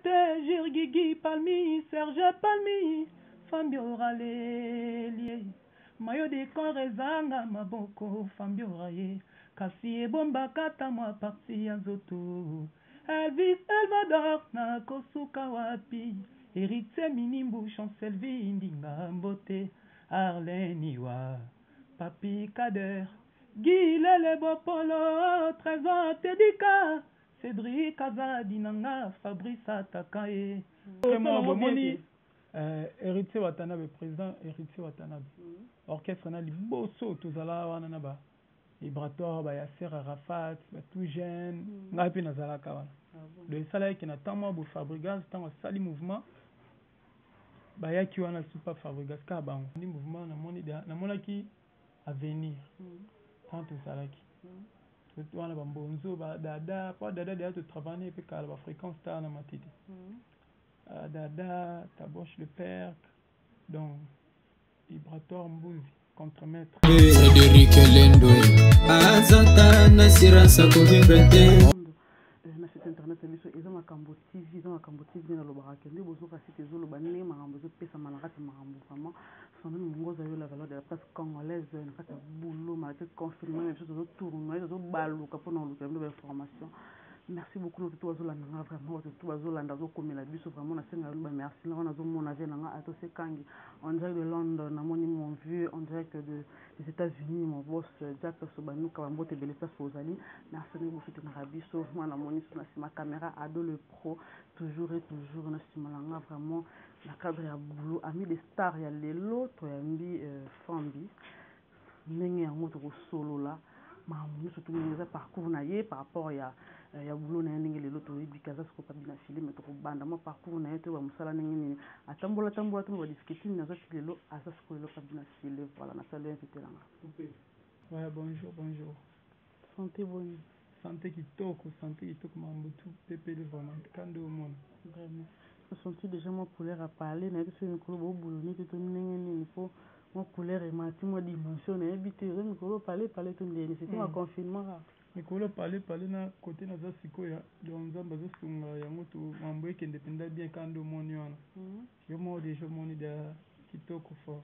Tete Jurgigi Palmi Serge Palmi Fambiora lelie Mayo de corps ezanga maboko Fambiora ye kasi ebombaka ata mwa parti ya nzoto Elvis Elvador nakosuka wapi Heritier Minimbu Chancelvie Ndinga mbote Arlene Iwa Papi Kader Guy Lele Bopolo Trésor Tedika Cédric Azadi na nga Fabrice Ataka ye Vraiment bomoni Héritier Watanabe président Héritier Watanabe orchestre na liboso tozala wana na ba vibratoire ba Yasser Arafat ba tout jeune ngai mpe nazalaka wana. Donc esalaki na ntango mwa bo Fabregas ntango asali mouvement bayaki wana supa Fabregas kaka bango ndi mouvement namoni namonaki avenir ntango tozalaki wana bambonzo badada po dada deya totravaille mpe kala bafréquence star na matete dada taboche le père donc vibratoire mbuzi contremaître Frédéric Lendwe azata na assurance akovivre te. Na site internet na biso eza Makambo TV, eza Makambo TV nde nalobaka ke nde bozoka site ezoloba ndenge makambo ezopesama na kati ya makambo. Vraiment, Sandrine Mongoza yo, la valeur de la presse congolaise na kati ya boulot malgré confinement na biso, tozotournoye, tozobaluka mpona koluka bino bainformation. Merci beaucoup na tutu bazolanda nga, vraiment bato tu bazolanda, bazokomela biso. Vraiment nasenga bino bamerci. Na wana nazomona vie na nga Atosekangi en direct de London, namoni mon vieux en direct des États-Unis, mon boss Jack Sobanuka, bambote ebele place ozali. Merci ndenge bosutenaka biso. Mwana namoni so na nsima caméra, Ado le pro, toujours et toujours na nsima na nga, vraiment na cadre ya boulot. Ami de star ya lelo, toyambi Fambi. Ndenge yango tokosolola makambo nyonso tu, ndenge eza parcours na ye par rapport ya boulot na ye, ndenge lelo toyebi ke aza sikoyo Pabi na filme. Tokobanda mwa parcours na ye, toyeba mosala ndenge nini atambola tambola tambola, badifficulté nini aza ti lelo aza sikoyo lelo Pabi na file. Voilà, nasali invité na nga. Ouais, bonjour, bonjour. Santé boni? Santé kitoko, santé kitoko, makambo tu pepele vraiment kande omona. Vraiment osenti déjà mwa couleur ya parler, nayebi soki mikolo bobuloni te to ndenge nini, mpo mwa couleur emati, mwa dimension, nayebi te eza mikolo pale pale to ndeni, c'était ma confinement kaka. Mikolo pale pale na kote naza sikoyo, donc Nzambe azosunga yango to mambo ekende mpenza bien kande omoni wana. Yo moko déjà omoni da kitoko fort.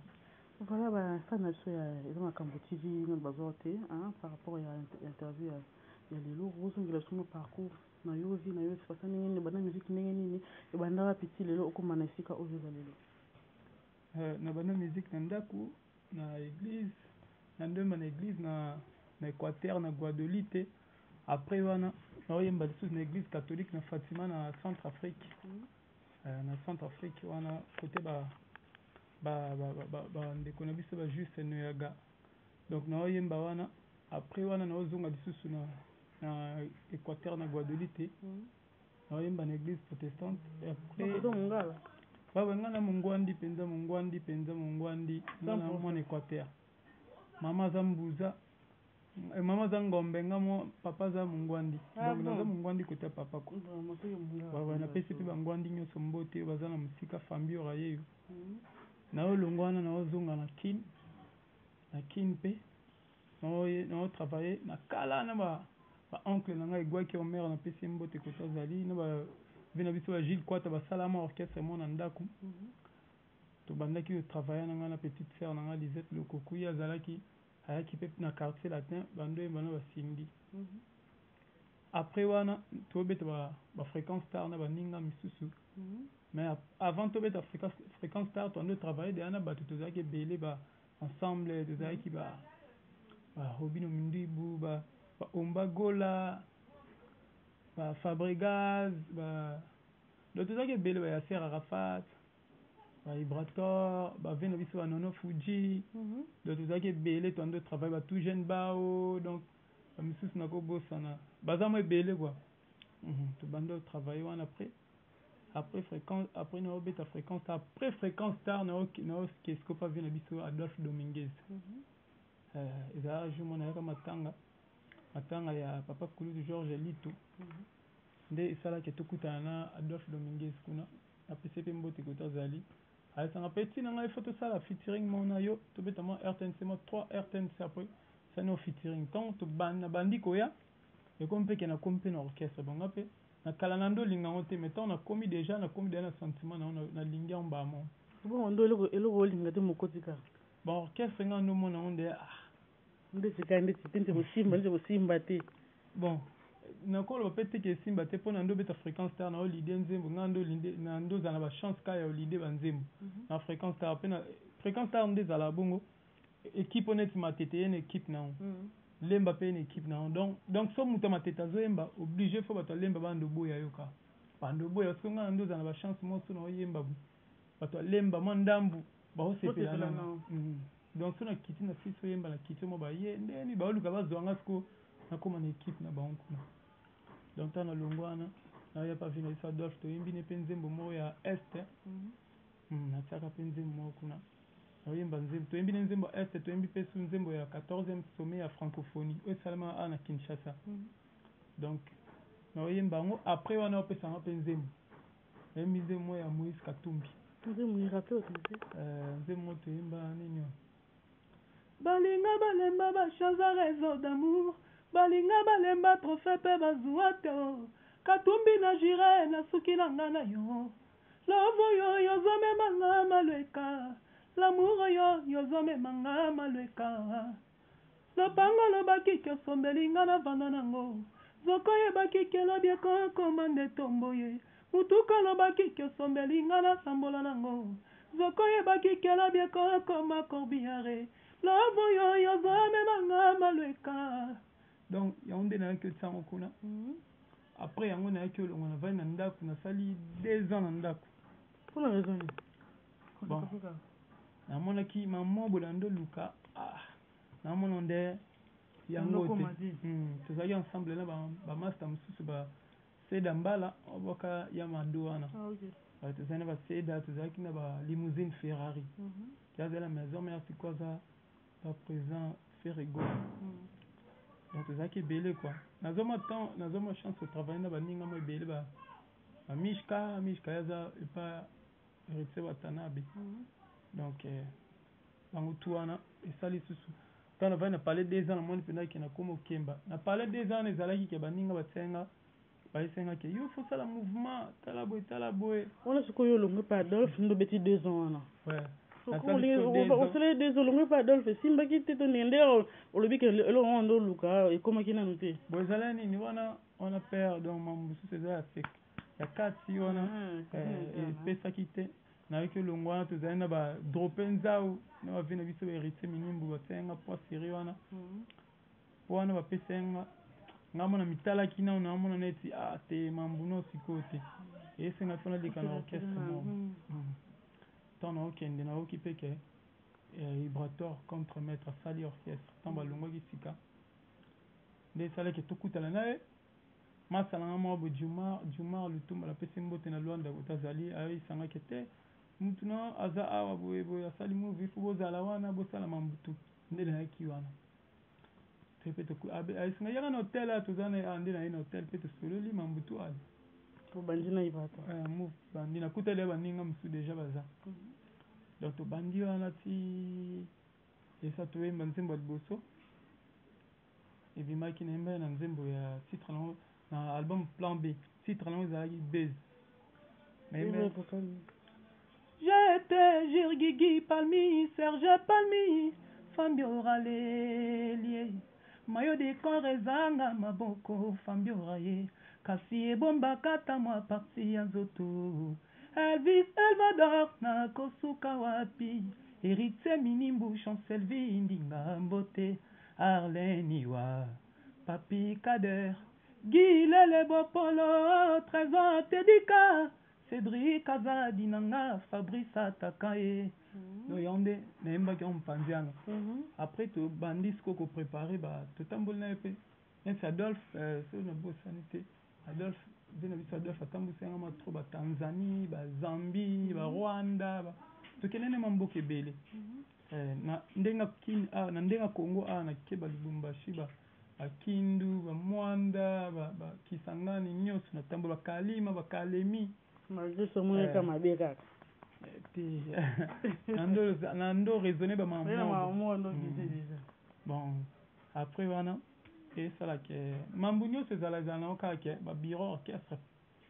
Voilà, bafan na biso ya eza Makambo TV nano bazwa te par rapport ya interview ya lelo. Ozongela biso mwa parcours na yo, vie na yo esepasa ndenge nini, ebanda musique ndenge nini, ebanda wapi ti lelo okóma na esika oyo eza lelo? Na banda musique na ndako, na église, na ndemba na église na Équateur, na Guadolite. Après wana naoyemba lisusu na église catholique na Fatima na Centre Afrique, na Centre Afrique wana kote bandeko na biso bajuste noyaga. Donc naoyemba wana. Après wana naozonga lisusu na Équateur, na Guadolite, naoyemba na église protestante. Après mongala? Wawe, nga na mongwandi mpenza, mongwandi mpenza, mongwandi. Nga na mwana Équateur, mama aza mbuza, mama aza ngombe, nga mo papa aza mongwandi. Donc naza mongwandi kote ya papa ko. Napesi mpe bangwandi nyonso mbote oyo baza na mosika. Fambi oyo ayeyo naolongwa wana, naozonga na Kine. Na Kine mpe naotravaille na kala na baoncle na ngai Egwaki Omer, napesi ye mbote kote azali, na bavieux na biso bagile Kwata, basala mwa orchestre mo na ndako. Tobandaki kotravaille na ngai na petite sœur na ngai Lisette Lokoku, ye azalaki ayaki mpe na Quartier Latin, bando oyemba na basindi. Après wana tobeta bafréquence star na baninga misusu. Mais avant tobeta fréquence star, toando travaille deya na bato, tozalaki ebele ba ensemble, tozalaki ba Robino Mindibu, ba Omba Gola, ba Fabregas, ba donc tozalaki ebele, ba Yasser Arafat, ba Ibrator, bavieux na biso banono Fuji. Donc tozalaki ebele, toando travaille ba tout jeune bao, donc bamisusu nakobosana, baza mwa ebele quoi. Tobandi otravaille wana. Après fréquence, après naobeta fréquence, après fréquence star naoke sikopa vieux na biso Adolphe Dominguez. Ezalaka jour moko nayaka matanga ya papa kulutu George Lito, nde esalaki tokutana na Adolphe Dominguez kuna. Napesi mpe mbote kote azali. Ayesanga mpe ntina ngai fo tosala featuring moko na yo, tobeta mwa RTNC mwa 3 RTNC, après sani o featuring. Ntango nabandi koya, ekomi mpe ke nakomi mpe na orchestre, bonga mpe. Na kala na ndo olinga yango te, mais ntango nakomi déjà, nakomi déjà na sentiment na yango, nalingi yango mbamo. Bongo ndo eloko olinga te, mokoti kaka. Bon, orchestre nga ndo omona yango nde, ah. Ndeti kaka ndeti te, neti kosimba, neti kosimba te. Bon, nakoloba mpe te ke esimba te, mpo na ndo obeta Fréquence Star na olide nzembo. Nga ndo olide na ndo ozala na bachance kaka ya olide banzembo na Fréquence Star. Mpe na Fréquence Star nde ezala bongo équipe oyo neti Matete ye na équipe na yango, Lemba mpe ye na équipe na yango. Donc so moto ya Matete azoyemba, obligé fo bato alemba bando boya yo kaka, bando boya, parce que nga na ndo ozala na bachance moko so na oyemba bo bato alemba mwa ndambu baosepela Bosepela nanga. Nango. Donc so nakiti na sisi oyemba, nakiti mo baye ndeni baoluka bazwa nga siko nakóma na équipe na bango kuna. Donc ntango nalongwa wana, naoya pa vi na biso Adolphe, toyembi ne mpe nzembo moko ya Est. Natiaka mpe nzembo moko kuna, naoyemba nzembo, toyembi ne nzembo ya Est, toyembi mpe su nzembo ya 14e sommet ya francophonie oyo esalama awa na Kinshasa. Donc naoyemba yango. Après wana opesanga mpe nzembo, nayembi nzembo moko ya Moïse Katumbi. Nzembo ni rappel okanisi? Nzembo moko toyemba nini oyo: balinga balemba bachange réseau d'amour, balinga balemba trophée mpe bazwa to Katumbi na jure na suki na nga na yo. Love oyo yozomemanga malweka, l'amour oyo yozomemanga malweka. Lopango olobaki ke osombeli nga na vanda nango, zoko oyebaki ke elobi ekokoma nde tombo ye. Mutuka olobaki ke osombeli nga na sambola nango, zoko oyebaki ke elobi ekokoma corbillard. Love oyo yozomemanga malweka. Donc yango nde nayaki otiango kuna. Après yango nayaki olongwa, navandi na ndako, nasali 2 ans na ndako. Mpona raison nini? Bon, namonaki mama bola ndo luka, ah, namona nde yango te. Tozalaki ensemble na bamaster mosusu, baseda mbala obwaka ya mado wana. Tozali na baseda, tozalaki na balimousine Ferrari. Azali na maison mare, sikoyo aza baprésident Ferrego. Donc tozalaki ebele quoi. Nazwama temps, nazwama chance kotravaille na baninga mo ebele, bamishka mishka ye aza epa Héritier Watanabe. Donc bango tu wana esali susu. Ntango navandi na palais 2 ans, namoni mpenza ke nakómi okemba na palais. 2 ans wana ezalaki ke baninga batianga, bayesenga ke yo fosala mouvement, tala boye, tala boye. Wana sikoyo olongwe mpe Adolphe nde obeti 2 ans wana? Ouais. Osala 2 ans, olongwe mpe Adolphe, esimbaki te to ndenge nde olobi ke eloko wana nde oluka ekomaki nanu te? Bo ezala nini wana, wana père, donc mambo mosusu eza ya sek ya kati wana epesaki te. Nayoki olongo wana, tozali na badrope nzau na bavi na biso bahéritier Minimbu, batianga poa série wana po wana bapesa nga. Nga mona mitalaki nano, naomona neti, ah te, mambu no sikoyo te, esenga fo naleka na orchestre moko. Ntango naokende, naoki mpe ke Ibrator contre maître asali orchestre. Ntango balongwaki sika nde esalaki tokutana na ye, masala nga moko boye, Jumar Jumar Lutumba, napesi mbote na Lwanda kote azali. Ayisangaki te mutu na aza awa boye boye, asali move, fo bozala wana, bosala mambutu. Nde nayaki wana mpe ayesinga yaka na hotel awa, toza na nde naye na hotel mpe tosololi mambutu ali. Obandi na Ibrator? Move bandi, nakutali ya baninga mosusu déjà baza. Donc tobandi wana ti esa toyemba nzembo ya liboso ebimaki. Nayemba na nzembo ya titre nango na album Plan B, titre nango ezalaki Base. J'étais Jirgigi Palmi, Serge Palmi, Fambiora lelie. Mayo de corps ezanga maboko, Fambiora ye, kasi ebombaka ta mwa partie ya nzoto. Elvis Elvador nakosuka wapi? Héritier Minimbu, Chancelvi Ndinga Mbote, Arleniwa, Papi Kader, Gilele Bopolo, Trésor Tedika, Cédric Azadi nanga, Fabrice Ataka ye. Donc yango nde nayembaki yango mopanzi wana. Après tobandi sikoyo koprépare, totamboli na ye mpe neti Adolphe, soki nabosani te, Adolphe nde na biso. Adolphe atambusi yanga ma trop, batanzanie, bazambie, barwanda, tokende nde ma mboka ebele. Na ndenge Kini awa, na ndenge Congo awa, nake balubumbashi, bakindu, bamwanda, bakisangani nyonso natambola, bakalima, bakalemi. Malgré somoneka mabe kaka. Te, na ndo raisonne bamamo. Bon, après wana esalaka mambo nyonso ezala ezala nango kaka ke babureau orchestre.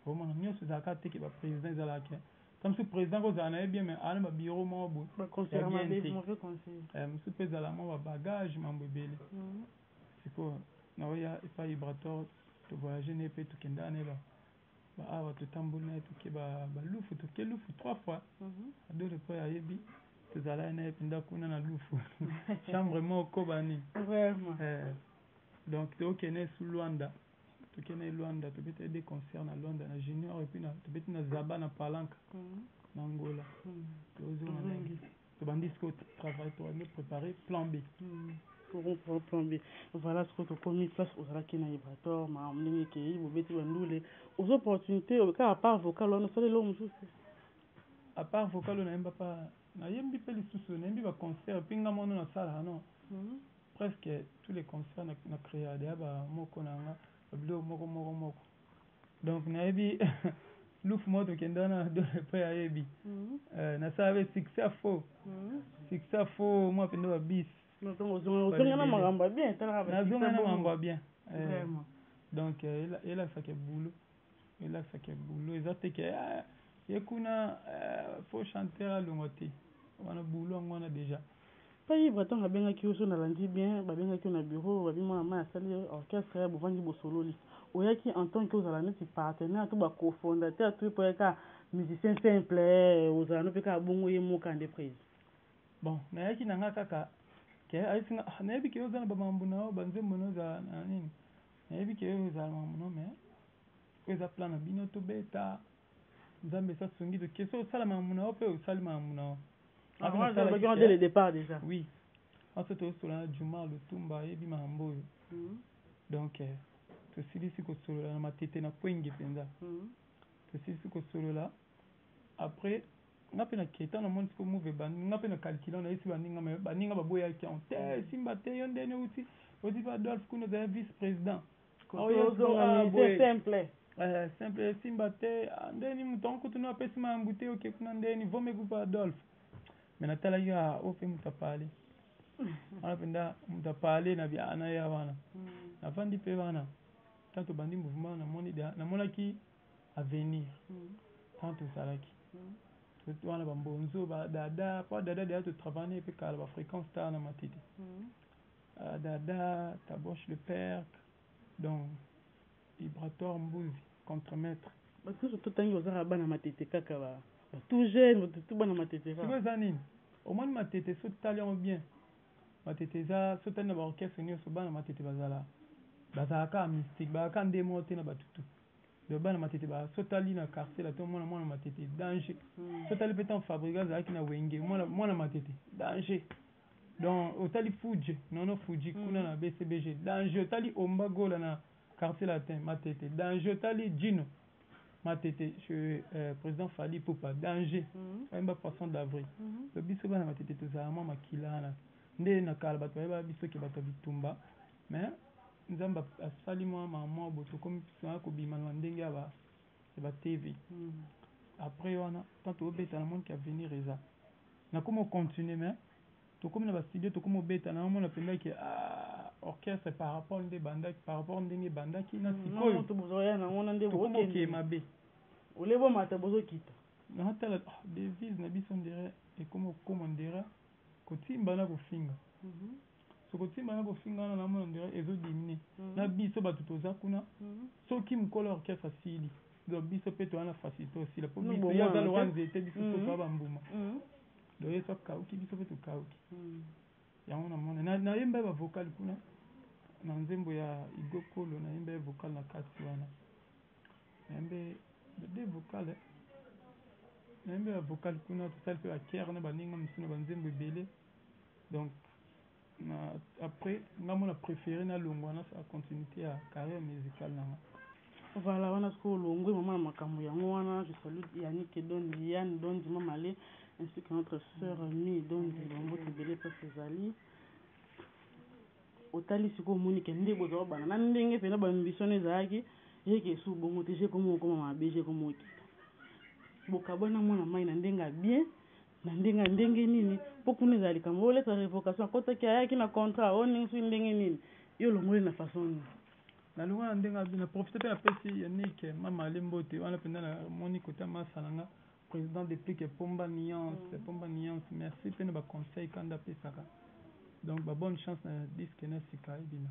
Omona nyonso ezalaka te ke baprésident ezalaka ta mosusu président kozala na ye bien, mais aa na babiro moko boye baconseil ya bien mabe, te. Mauvais conseil. Mosusu mpe ezala mwa babagage, mambo ebele. Sikoyo naoya epai Ibrator, tovoyage na ye mpe, tokendaka na ye baawa, totamboli na ye, toke balufu, toke Lufu trois fois. Adole mpo ayebi, tozalaki na ye mpenza kuna na Lufu, chambre moko bani. Vraiment. Donc tokende su Lwanda, tokende Lwanda, tobeti deux concert na Lwanda na Junior, et puis tobeti na Zaba na Palanka na Angola. Tozonga ndenge tobandi sikoyo travail, tobandi préparer plan B. Pour plan B, voilà. Sikoyo tokomi place ozalaki na Ibrator, makambo ndenge ekei, bobeti bandule, oza opportunité kaka. Part vocal wana, osala eloko mosusu? À part vocal oyo nayemba pa, nayembi mpe lisusu, nayembi baconcert. Mpe nga mwana nasalaka non, presque tous les concerts na créa deya bamoko na nga, babiloko moko moko moko. Donc nayebi lufu moko tokende wana, mpe ayebi. Nasala mpe succès faux, succès faux mwa mpenza, babis. Ozonga na makambo ya bien, talaka. Nazonga na makambo ya bien. Vraiment. Donc elakisaka boulot, elakisaka boulot. Eza te ke ye kuna faux chanteur alongwa te, wana boulot yango wana déjà. Pa Ibra, ntango abengaki yo, so nalandi bien, babengaki yo na bureau, babi mwana mai asali orchestre ya bovandi, bosololi, oyaki en tant que ozala neti partenaire to bacofondateur to po oyaka musicien simple, ozala no mpe kaka bongo ye moka nde prise? Bon, nayaki na nga kaka ke ayesi nga: "Ah, nayebi ke oza na bamambo na yo, banzembo na ozala na nini, nayebi ke oyo ezala makambo no, mais oyo eza plan na bino, tobeta, Nzambe esi asungi, toke so osala makambo na yo mpe osali makambo na yo." Dès le départ déjà? Oui, aso tozosola na Juma Lutumba, ayebi makambo oyo. Donc tosilisi kosolola na Matete na Kwenge mpenza. Tosilisi kosolola, après nga mpe naketa, namoni siko move ebandi. Nga mpe na calculant, nayesi baninga, mais baninga baboyaki yango te, esimba te, yo ndeni outi oti mpe Adolphe kuna, ozali vice président. Simple. Simple, esimba te, ndeni moto yango kutu no apesi mayambu te, oke kuna ndeni vome kupa Adolphe. Mais natalaki kaka oyo mpe moto apale wana mpenza, moto apale na biana ya wana. Navandi mpe wana, tant tobandi mouvement, namoni, namonaki avenir. Tant tozalaki wana, bambonzo, badada, po dada deya totravaille mpe kala, bafréquence star na Matete, dada Taboche le père, donc Ibrator Mbuzi contremaître. Bato nyonso totangi ozaka bana Matete kaka, batout jeune, bato tu bana Matete. Sikoyo eza nini? Omoni Matete, so totali yango bien, Matete eza, so tali na baorchestre nyonso, bana Matete bazala, bazalaka kaka mystique, bazalaka nde moko te na bato tu. Donc bana Matete, so tali na Quartier Latin, omona mwana Matete danger. So tali mpe ntango Fabriga azalaki na Wenge, mwana Matete danger. Donc otali Fuji, nono Fuji kuna na BCBG, danger. Otali Omba Gola na Quartier Latin, Matete danger. Otali Jino Matete, président Fally Ipupa danger, ayemba Poisson d'avril. Donc biso bana Matete tozala mwa makila wana nde na kala, bato bayeba biso ke bato ya bitumba. Mais Nzambe asali mwa mwa boye, tokomi kobima na ndenge ya ba TV. Après wana, tant tobeta, namoniki avenir eza, nakomi ocontinue. Mais tokomi na bastudio, tokomi obeta, naomona mpenza ke orchestre, par rapport nde ebandaki, par rapport ndenge ebandaki na sikoyo, tokomi okeye mabe. Ole bomata, bozokita. Naotala devise na biso, ndere ekomi okoma ndere kotimba na kofinga. So kotimba na kofinga wana, namona ndere ezodimine na biso bato toza kuna. Soki mokolo orchestre asili, donc biso mpe toza na facilité osila, po biso ye aza lokwa nzete, biso so toza bambuma. Donc ye so akauki, biso mpe tokauki. Yango namona nayemba ye bavocal kuna na nzembo ya Igo Kolo, nayemba ye vocal na kati wana, nayembe de vocal, nayembe ya vocal kuna. Tosali mpe bakere na baninga mosusu na banzembo ebele. Donc na après nga mona préféré nalongwa, nasala continuité ya carrière musicale nanga. Voilà, wana sikoyo olongwe mama na makambo yango wana. Je salue Yannick Dondi, Yann Dondi Mamale, ainsi que notre sœur Mi Dondi, bambote ebele. Place ezali, otali sikoyo, omoni ke nde bozwa bana na ndenge mpena baambition ezalaki yeke esu bongo te, je komi okoma mabe, je komi okita, bokabwana mwana mai na ndenge ya bien, na ndenge ya ndenge nini? Mpo kuna ezala likambo olesa révocation, akotaki, ayaki na contrat oyo ndenge, soki ndenge nini, yo olongoli na façon nini? Nalongwa na ndenge ya bien. Na profiter pe napesi Yannick Mamale mbote wana penza namoni cote ya masta na nga president Deplick Pomba Nuance, Pomba Nuance merci pe na ba conseils kanda apesaka. Donc ba bonne chance na disque na sika ebima.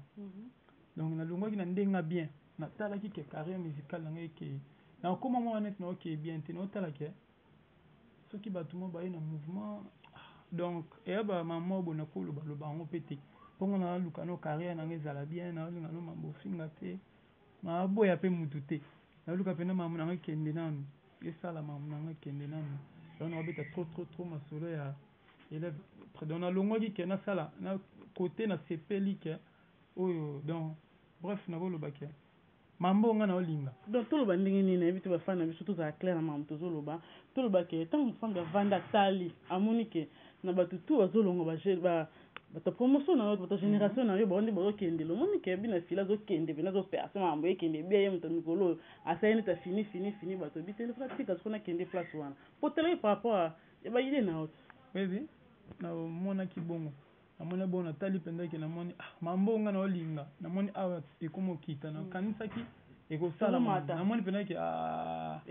Donc nalongwaki na ndenge ya bien. Natalaki que carrière musicale na nga ekei. Nakoma mwa neti naokei bien te, naotala que soki batu moko baye na mouvement donc eya ba maman oyo nako loba loba yango pe te po nga na luka no carrière na nga ezala bien na linga no mambo ofinga te na boya pe mutu te na luka pena mambo na nga ekende nanu esala mambo na nga ekende nanu donc na beta trop trop trop masolo ya elève donc na longwaki ke na sala na cote na sepeli ke oyo donc bref nako loba ke Mambo oyo nga nao linga. Donc toloba ndenge nini nayebi te ba fan na biso tozala clair na makambo tozo loba toloba ke tango Mosambi avandi atali amoni ke na batu tout bazo longwa ba ba bato ya promotion na yo bato ya generation na yo bango nde bazo kendela omoni ke bina file azo kende pena azo perce makambo ekende bien ye moto ya mikolo oyo asali neti afini fini fini bato oyebi te faut natika sikoyo nakende place wana po otalaki par rapport ya ba idee na yo te. Oui oui namonaki bongo. Namoni bongo natali penza ke namoni ah mambo oyo nga naolinga namoni awa ekomi okita nakanisaki ekosalama namoni penza ke ah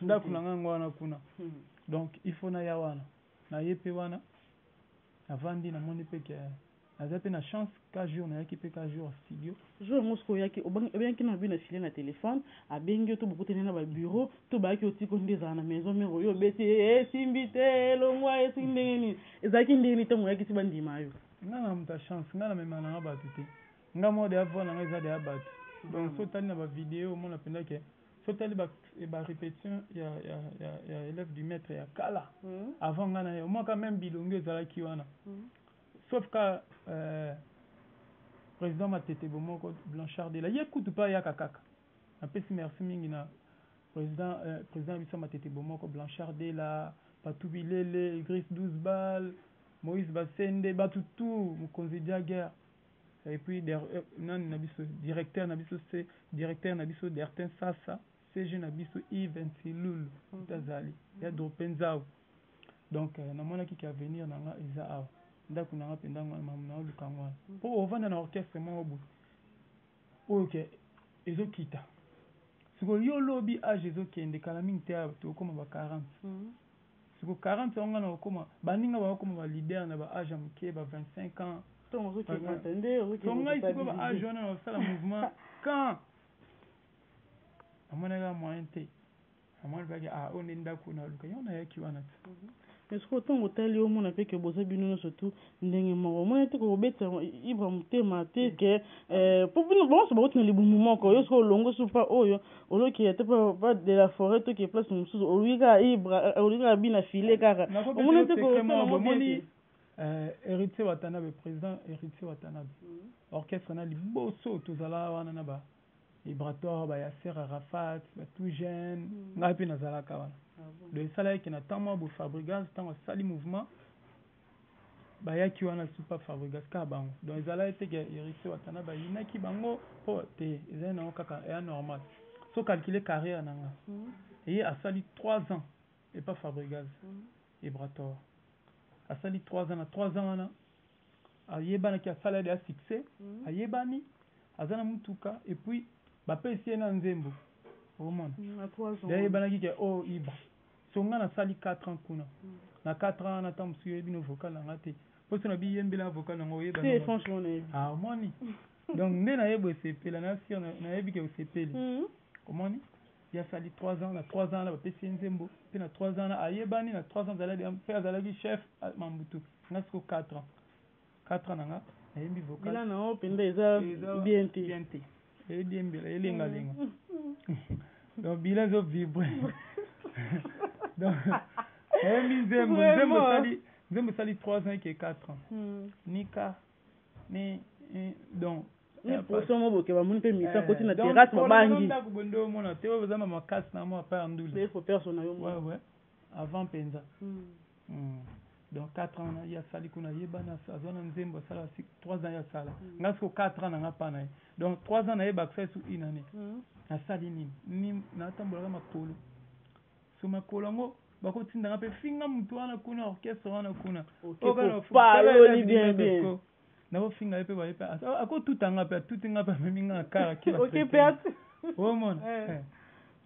ndako na nga yango wana kuna donc il faut naya wana naye pe wana navandi namoni pe ke naza pe na chance ka jour nayaki pe ka jour studio. Jour yango soki oyaki obengaki nanu but na filet na telephone abengi yo to bokutani na ba bureau to bayaki otiki yo nde ezala na maison mère oye obeti ye esimbi te elongwa ye soki ndenge nini ezalaki ndenge nini tango oyaki ti bandima yo. Nga na moto ya chance nga na mema nanga batu te nga moko dejà voix nanga eza dejà batu donc soki otali na ba video omona penza ke soki otali ba repetition ya ya ya elève du maitre ya kala avant nga naya omonaka meme bilongi ezalaki wana Sauf ka president Matete Bomoko Blanchard Dela ye kutu pe ayaka kaka. Napesi merci mingi na president president na biso Matete Bomoko Blanchard Dela, Patou Bilele, Idriss 12 balles, Moïse Basende, batu tout mokonzi Jagger et puis nani na biso directeur na biso se directeur na biso Dertin Sasa, CG na biso Yves Ntilulu azali ya Drope Nzau. Donc namonaki ke avenir na nga eza awa. Ndaku na nga penza yango wana, makambo naoluka yango wana. Po ovanda na orchestre moko boye oyo ke ezo kita. Sikoyo yo lobi age ezo kende kala mingi te awa tokokoma ba 40. Sikoyo 40 yango nga nakokoma, baninga bakokoma ba leader na ba age ya muke ba 25 ans. So ngai sikoyo ba age wana nakosala mouvement quand? Namonaki kaka moyen te. Namoni kaka ah oyo nde ndaku naluka yango nayaki wana te. Mais sikoyo tango otali omona pe ke boza bino nionso tout ndenge moko omoni te kobetisa Ibra motema te ke po bino banso bawuti na libumu moko yo sikoyo olongwe susu pa oyo ozokeya ata pa de la foret to ke place mosusu oluki kaka Ibra oluki kaka but na filet kaka omoni te kosala yango bien te. Heritier Watanabe president Heritier Watanabe orchestre na liboso tozala wana na ba Vibratoire ba Yasser Arafat ba tout jeune ngai pe nazalaka wana donc esalaki ke na temps moko boye Fabrigas tango asali mouvement bayaki wana lisusu pa Fabrigas kaka bango donc ezalaki te ke Heritier Watanabe ayinaki bango po te ezali nango kaka eya normal so calculer carrière na nga ye asali 3 ans epa Fabrigas Vibrator asali 3 ans na 3 ans wana ayebanaki asala deja succès ayebani aza na mutuka et puis bapesi ye na nzembo omona deja ayebanaki ke oh Ibra so nga nasali 4 ans kuna na 4 ans wana ntango mosusu oyebi no vocal na nga te mpo so na biyembela vocal na nga oyeba ah omoni donc nde nayebi osepela na sur nayebi ke osepeli omoni ye asali 3 ans na 3 ans wana bapesi ye nzembo mpe na 3 ans wana ayebani na 3 ans azalaki mpe azalaki chef mambutu nga siko 4 ans 4 ans na nga nayembi vocal bila na yo mpenza eza bien te bien te ediembela elengalenga donc bila ezo vibre donc nayembi nzembo nzembo esali nzembo esali 3 ans eke 4 ans nika ni donc ni poso moko boke bamoni mpe misa akoti na terrasse babangi ndako boye nde omona te oyo eza na makasi na mwa pa ya ndule faut perso na yo ouais ouais avant mpenza donc 4 ans ye asali kuna ayebana azwa na nzembo asala 3 ans ye asala nga siko 4 ans na nga pa na ye donc 3 ans na ye bakisa esu une année nasali nini ni natambolaka makolo so makolo yango bakotinda nga mpe finga motu wana kuna orchestre wana kuna opaloli bien bien. Nakofinga ye mpe baye mpe akotuta nga mpe atuti nga mpe amemi nga na kar ake oke perte. Omona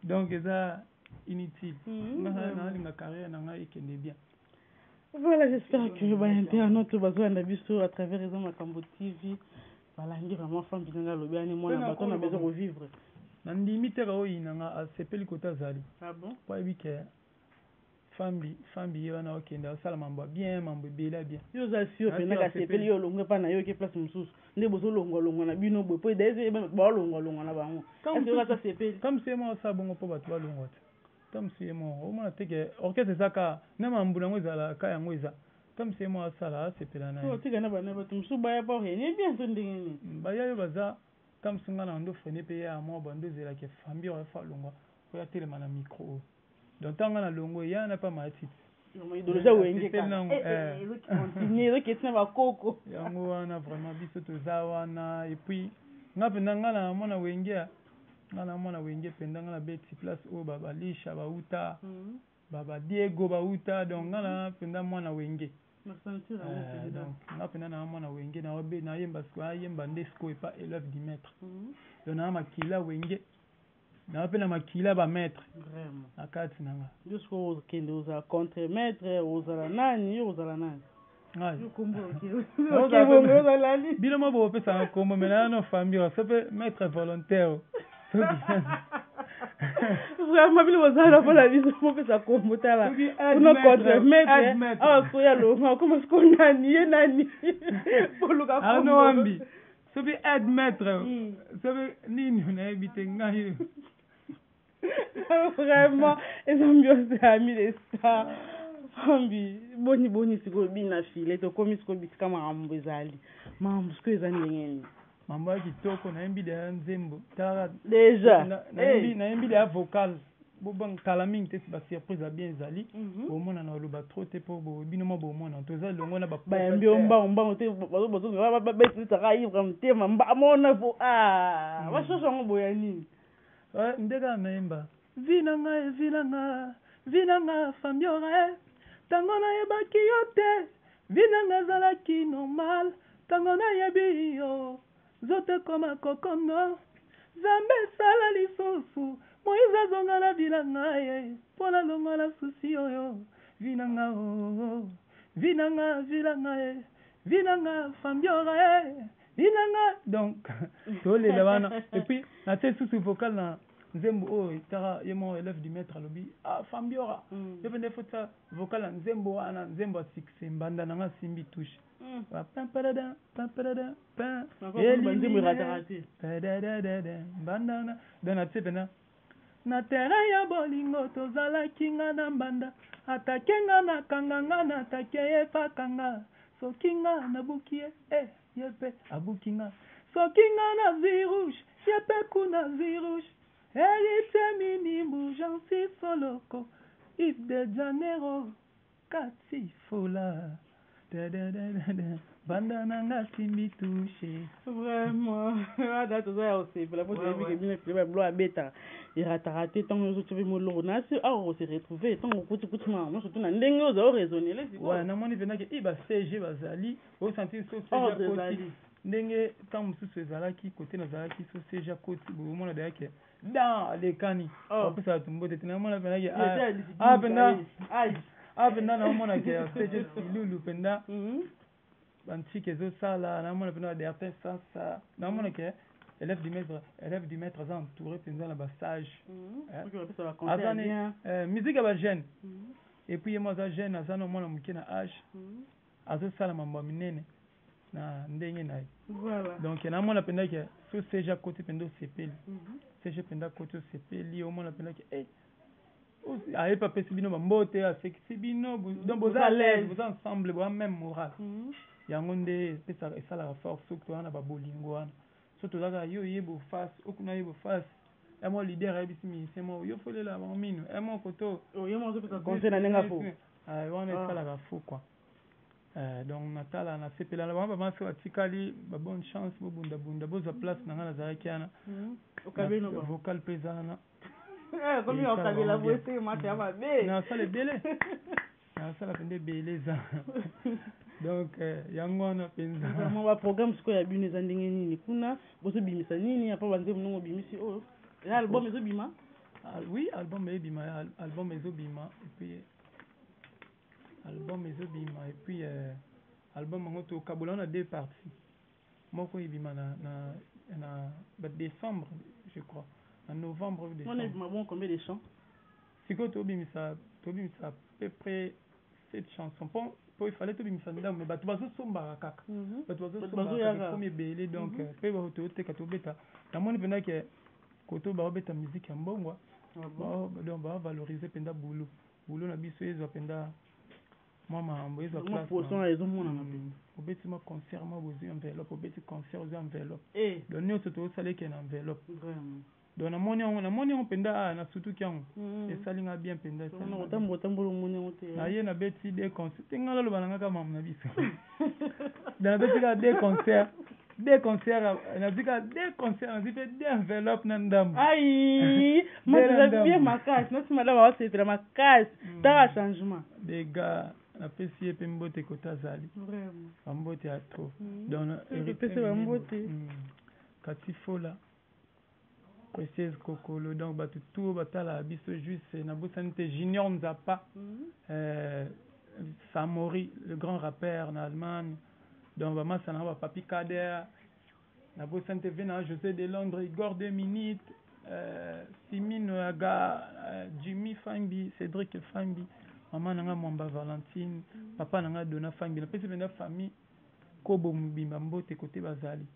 donc eza inutile. Nga nalinga carrière na ngai ekende bien. Voilà, j'espère que ba internautes bazolanda biso à travers Eza Makambo TV balandi vraiment Fambi ndenge alobi ani mwana bato na besoin kovivre. Nandimi te oyo na nga asepeli kota azali. Ah bon? Po ayebi ke Fambi Fambi ye wana okende asala mambo ya bien, mambo ebele ya bien. Yo oza sûr mpenza Natika asepeli yo olongwe epa na yo oke place mosusu nde bozolongwalongwa na bino boye po d'ailleurs baolongwalongwa na bango. Tant Est-ce que oza asepeli? Tant mosusu ye moko asala bongo mpo bato balongwa te. Tant mosusu ye moko omona te ke orchestre eza kaka na mambu nango ezala ka yango eza. Tant mosusu ye moko asala asepela na ye. Otika na bana bato mosusu baya po renie bien to ndenge nini? Baya yo baza tant mosusu nga na ndo freine mpe ye ya mwa bando ezelaki Fambi oyo afa alongwa po ya telema na micro oyo. Donc ntango nga na longo ya na pa matiti. Idéologie ya Wenge Asepeli nango, kaka ezokontinue ezoketi na bakoko. Yango wana vraiment biso toza wana et puis nga mpenza nga na mwana Wenge, nga na mwana Wenge mpenza nga na beti place oyo ba balisha bauta ba Diego bauta donc nga na mpenza mwana Wenge. Na sentir yango mpenza. Donc nga mpenza na mwana Wenge na obe na yemba siko ayemba nde siko epa élève du maître. Donc na makila Wenge na mpe na makila ba maître Vraiment. na kati na nga. Yo sikoyo okende ozala contre maître, ozala nani, yo ozala nani? Ngai. Yo kombo Ozala oke bongo ozala nani? Bino mo bopesaka kombo mais na no famille so mpe maître volontaire. Soki Vraiment bino bozala mpona biso bopesa kombo tala. Soki aide Kuna maître, contre maître, aide maître. Awa soya longa okoma sikoyo nani ye nani? Boluka Arno kombo. Wambi. Soki aide maître, soki nini nayebi te ngai. Vraiment eza ambiance ya Ami des Stars. Fambi boni boni sikoyo bina file tokomi sikoyo bisika makambo ezali makambo sikoyo eza ndenge nini? Mambo ya kitoko nayembi deya nzembo talaka Déjà. Nayembi deya vocal bobang kala mingi te ba surprise ya bien ezali. Bomona na oloba trop te po bino mwa bomona toza elongo na ba Bayambi yo mbango mbango te bazonga babetaka ivre motema mbamona po ah bashosho yango boya nini? Nde kaka nayemba vi na ngai vi na nga vi na nga Fambiora ntango nayebaki yo te vi na nga ezalaki normal ntango nayebi yo nzoto ekoma kokondo Nzambe esala lisusu Moïse azonga na vi na ngai mpo nalongwa na susi oyo vi na nga oh, vi na nga vi na nga vi na nga Fambiora vi na nga. Donc tolela wana et puis natie susu vocal na nzembo oyo etaka ye moko élève du maître alobi ah Fambiora yo mpe nde fota vocal na nzembo wana nzembo ya succès mbanda na nga simbi touche. Pin padada pin padada pin Banzembo erataka te. Padadadada mbanda na donc natie mpena na terrain ya bolingo tozalaki nga na mbanda atake nga nakanga nga na atake ye pakanga soki nga nabuki ye ye mpe abuki nga soki nga nazwi rouge ye mpe kuna zwi rouge Héritier Minimbu Jansi Soloko Yves de Janeiro Kati Fola da banda na nga simbi touche. Vraiment ada toza ya kosepela po toyebi ke bino file babilo abetaka erataka te ntango nyonso tiope moloko na si awa kose retrouve ntango okutikuti makambo nyonso tu na ndenge oza oraisonnele sikoyo. Ouais, namoni mpenza ke i ba CG bazali osentir so CG Ordre akoti ezali. Ndenge ntango mosusu ezalaki kote nazalaki so CG akoti boye omona deya ke dan alekani bapesa bato mbote te namona mpenza ke ah mpenza ah mpenza naomona ke CG silulu mpenza bantike ezosala namona mpenza badertin sasa namona ke élève du maître aza entouré mpenza na basage. Aza ne musique ya bajeune et puis ye mo aza jeune aza na mwana moke na age azosala mambo ya minene na ndenge na ye. Donc namona mpenza ke so CG akoti mpenza osepeli CG mpenza akoti osepeli omona mpenza ke aye mpe apesi bino bambote asekisi bino donc boza à l'aise boza ensemble boza même moral yango nde epesaka esalaka force soki toza na babolingo wana so toza kaka yo ye bofase okuna ye bofase ya mwa leader ayebisi musicien moko yo folela bango mino ya moko to Conseil na ndenge afo. Wana esalaka fo quoi. Donc natala nasepela na bango bamasi batikali ba bonne chance bobundabunda bozwa place na ngai nazalaki wana vocal mpe eza wana. Komi okabela boye te mate ya mabe. Nasala ebele nasala mpenza ebele eza. Donc yango wana mpenza. Vraiment, baprogramme sikoyo ya bino eza ndenge nini kuna? Bozobimisa nini apa banzembo ndongo obimisi oyo? Eza album ezobima? Ah, oui, album ebima, album ezobima, et puis album ezobima, et puis album yango tokabola na deux parties. Moko ebima na ba décembre, je crois, na novembre ou wana décembre. Ebima bon, combien de chants? Sikoyo tobimisa à peu près sept chansons po il fallait tobimisa ndambo, mais bato bazosombaka kaka, bato bazosombaka bazoyaka. Kaka ekomi ebele. Donc mpe toteka, tobeta. Namoni mpenza ke koto baobeta musique ya mbongwa. Ah bon? Donc bavaloriser mpenza boulot, boulot na biso ezwa mpenza mwa makambo, ezwa mwa place. Poisson ezomonana mpenza. Obeti mwa concert, mwa bozwi enveloppe, obeti concert, ozwi enveloppe. Eh, donc nyonso tozosala eke na enveloppe. Vraiment. Donc namoni yango mpenza, ah, nasutuki yango. Esali nga bien mpenza, esali nga bien. Otambola otambola, omoni yango te. Naye nabeti deux concert te. Nga naloba na nga kaka mamu na biso. Donc nabeti kaka deux concert, deux concert, nazwi kaka deux concert, nazwi mpe deux enveloppe na ndambo. Ai, Ndela eza ndambo. Bien makasi, nasi madame awasepela makasi. Taka changement. Dega napesi ye mpe mbote kota azali. Vraiment. Bambote ya trop. Donc Topesi bambote. Kati Fola, Précieuse Kokolo, donc bato tu oyo batalaka biso, juste nabosani te Junior Nzapa, Samori le grand rappeur na Allemagne, donc bamasa nanga, bapapi Kader, nabosani te ve na José de Londres, Igor 2 minutes, Simi Noyaga, Jimmy Fambi, Cédric Fambi, mama nanga Mwamba Valentine, papa nanga Dona Fambi. Napesi mpenza famille Kobo mobimba mbote kote bazali.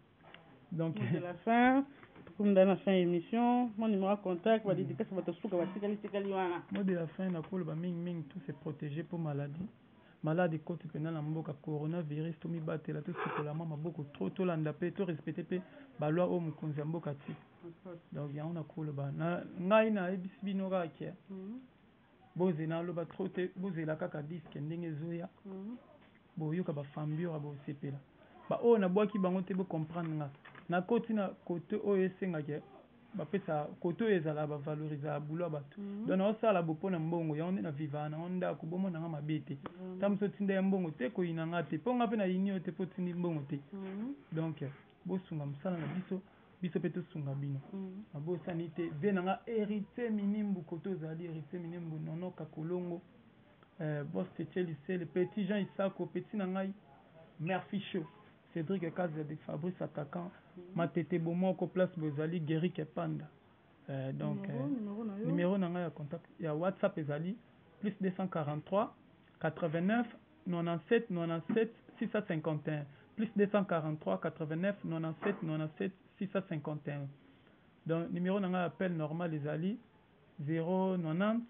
Donc mot de la fin, tokomi na fin émission. Mon numéro ya contact, badédicace, bato suka batikali tikali wana. Mot de la fin, nakoloba mingimingi tout se protéger mpo maladie ekoti mpenza na mboka, coronavirus. Tomibatela, tosukola mwa maboko trop, tolanda mpe torespecte mpe baloi oyo mokonzi ya mboka ti. Donc yango nakoloba na ngai, nayebisi bino kaka ke bozela, naloba trop te, bozela kaka disque ndenge ezoya, boyoka bafambiora, bosepela. Baoyo nabwaki bango te, bocomprendre nga. Nakoti na kote oyo esengaki bapesa, kote oyo ezalaka bavalorisaka boulot ya bato. Donc naosala bo mpo na mbongo yango nde navivaka nango ndako. Bomonanga mabe te, ta mosu otinda ya mbongo te, koyina nga te, mpo nga mpe nayini yo te mpo otindi mbongo te. Donc bosunga mosala na biso, biso mpe tosunga bino. Nabosani te ve na nga Héritier Minimbu, kote ozali Héritier Minimbu, Nono Kakolongo, Bos Tetie Lisele, petit Jean Isako, petit na ngai Merci Show, Cédric Kazadi, Fabrice Attaquant, Matete Bomoko, place bozali, Gerik Epanda. Donc numéro na yo? Numéro na ngai ya contact ya WhatsApp ezali plus 243 89 97 97 651, plus 243 89 97 97 651. Donc numéro na ngai appel normal ezali 090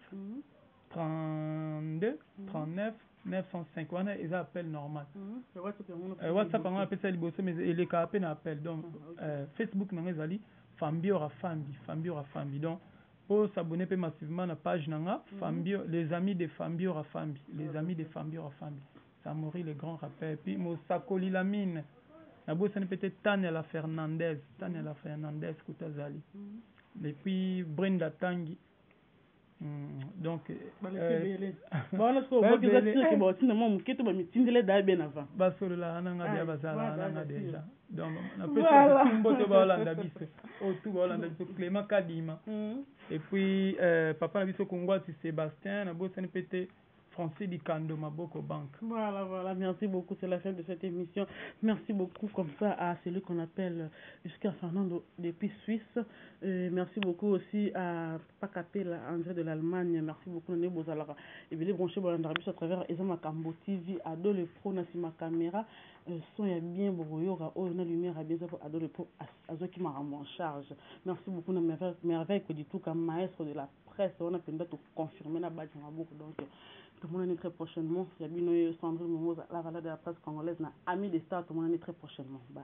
32 39 905. Wana eza appel normal. Ya WhatsApp yango? WhatsApp yango napesa liboso, mais elekaka mpe na appel. Donc Facebook nango ezali Fambiora Fambi, Fambiora Fambi. Donc po s'abonner mpe massivement na page na nga Fambio, les amis de Fambiora Fambi, les amis de Fambiora Fambi, Samori le grand rappeur, puis Mosakoli Lamine. Nabosani mpe te Tania la Fernandez, Tania la Fernandez kuta azali, et puis Brenda Tangi. Donc baleki ebele bawana sikoyo. Obwaki eza sûr ke baotinda mwa moke to bamitindele da bien avant? Basololaka nanga deya, Ah, bazalaka voilà, nanga sûr. déjà. Donc napesi mbote baolanda biso, oyo tu baolanda biso, Clément Kadima, et puis papa na biso Kongwati Sébastien. Nabosani mpe te Francis Dikando Maboko Banque. Voilà, merci beaucoup. C'est la fin de cette émission. Merci beaucoup, comme ça, à celui qu'on appelle Oscar Fernando depuis Suisse. Merci beaucoup aussi à Pacapela, André de l'Allemagne. Merci beaucoup, Néné Bozalaka. Et bien, les branchés Bolandarbus à travers Ezama Kambo TV, Ado le Pro, Nassima Caméra. Son ya bien boyoka oyo na lumière ya bien eza Ado le Pro azwaki makambo en charge. Merci beaucoup na Merveille, Merveille Kodituka, maestro de la presse. On a mpenza toconfirme na badge maboko. Donc tomonani très prochainement. Ya bino oyo Sandrine Mongoza, la valeur de la presse congolaise na Ami de Star. Tomonani très prochainement, bye.